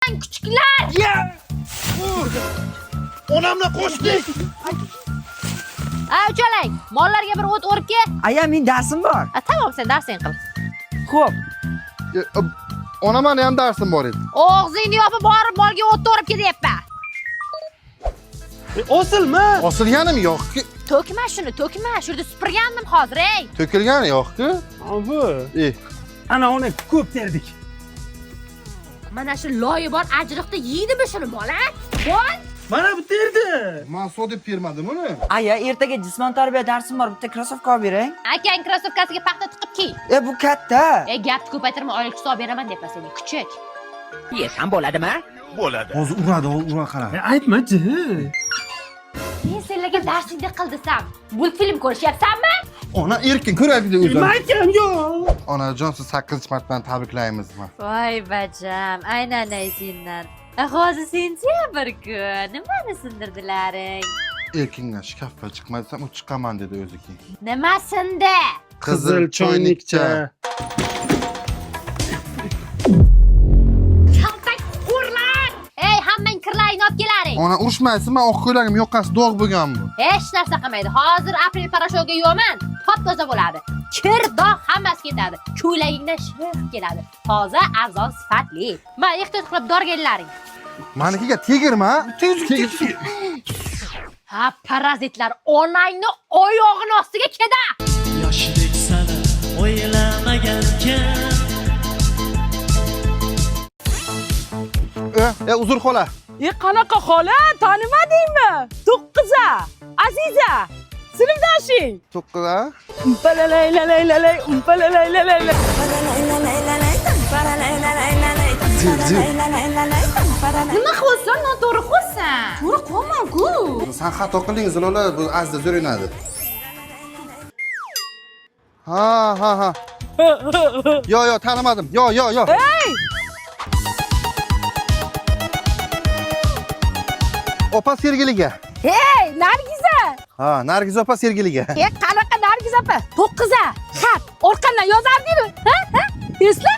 Yomon kuchuklar. Onamla qo'shdik. A, uchalang. Mollarga bir o't o'rib kel. Aya, men darsim bor. A, tamom, sen darsing qil. Xo'p. Ona, mani ham darsim bor edi. Og'zingni yopib borib molga o't o'rib kel deyapman. Osilma. Osilganim yo'q-ku. To'kma shuni, to'kma. Shu yerda supurgandim hozir, ey. To'kilgani yo'q-ku. Bu. E, Ana uni ko'p terdik. Mana shu loyi bor ajriqda yeydimi shuni bola? Bol. Mana bu terdi. Man so deb termadim uni. Aya, ertaga jismoniy tarbiya darsim bor. Bitta krossovka olib bering. Akang krossovkasiga paxta tiqib kiy. E, bu katta. Ey, gapni ko'paytirma, oylik hisob beraman deyapman senga, kuchuk. Yesam bo'ladimi? Hozir uradi, ura qara. Aytma-chi. Men senlarga darsingda qil desam, multfilm ko'rishyapsanmi? Ona erkin ko'radi o'zi. Nima aytganim yo'q. Onajon, siz 8-mart bilan tabriklaymiz. Voy bacham, aynan sendan. Hozir sentyabr-ku. Nimani sindirdilaring? Erkindan shkafga chiqma desam, u chiqaman dedi o'zi keyin. Nima sindi? Qizil choynikcha. Kaltak qo'rlar! Ey, hammang kirlaringni olib kelaring. Ona, urushmaysiz, men oq ko'ylagim yoqasi dog' bo'lgan bu. Hech narsa qilmaydi. Hozir aprel poroshoga yuvaman, top-toza bo'ladi. Kir, dog' hammasi ketadi. Ko'ylagingdan shift keladi. Toza, arzon, sifatli. Ma, ehtiyot qilib dorganlaring. Manikiga tegirma. Tegir. Ha, parazitlar onangni oyog'ini ostiga keda. Yoshlik sani o'ylamagan kim. E, uzr xola. E, qanaqa xola, tanimadingmi? To'qqiza, Aziza, sinfdoshing. 9 a? Umpalalay-lalay-lalay, umpalalay-lalay. Zir, zir. Nima qilyapsan? Noto'g'ri qilyapsan. To'g'ri qilyapman-ku. San xato qilding, Zilola, bu Aziza zo'r o'ynadi. Ha, ha, ha. Yo, yo, tanimadim. Yo, yo, yo. Ey! Opa sergiliga. Ey, Nargiza! Ha, Nargiza opa sergiliga. E, qanaqa Nargiza opa? To'qqiza, xat orqamdan yozardingmi? Ha? Ha? Esla?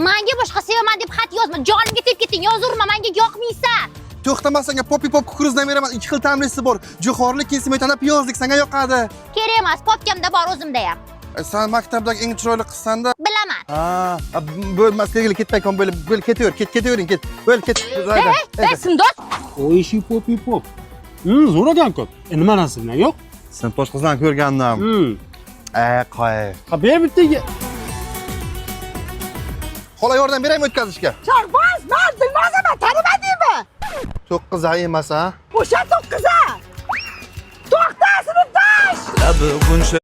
Menga boshqa sevaman deb xat yozma. Jonimga tegib ketding. Yozurma, menga yoqmaysan. To'xtamas, senga popi pop kukuruzdan beraman. Ikki xil ta'mlisi bor. Jo'xorli, keyin smetana piyozlik senga yoqadi. Kerak emas, popkamda bor o'zimda ham. E, Sen maktabdagi eng chiroyli qizsan-da. Bilaman. Ha, bo'lmas, sergili ketmay kon bo'lib, bo'l ketaver, ket ketavering, ket. Bo'l ket. Ey, ey, sindosh. O ishi popi pop. Zo'r ekan ko'p. E, nima narsa bilan yo'q? Sinfdosh qizlarni ko'rgandim. E, qo'y. Ha, ber bitta. Xola, yordam beraymi o'tkazishga? Chorboz, man Dilnozaman, tanimadingmi? 9 ay emas, ha? O'sha to'qqiza. To'xta, sinfdosh! Labi g'uncha.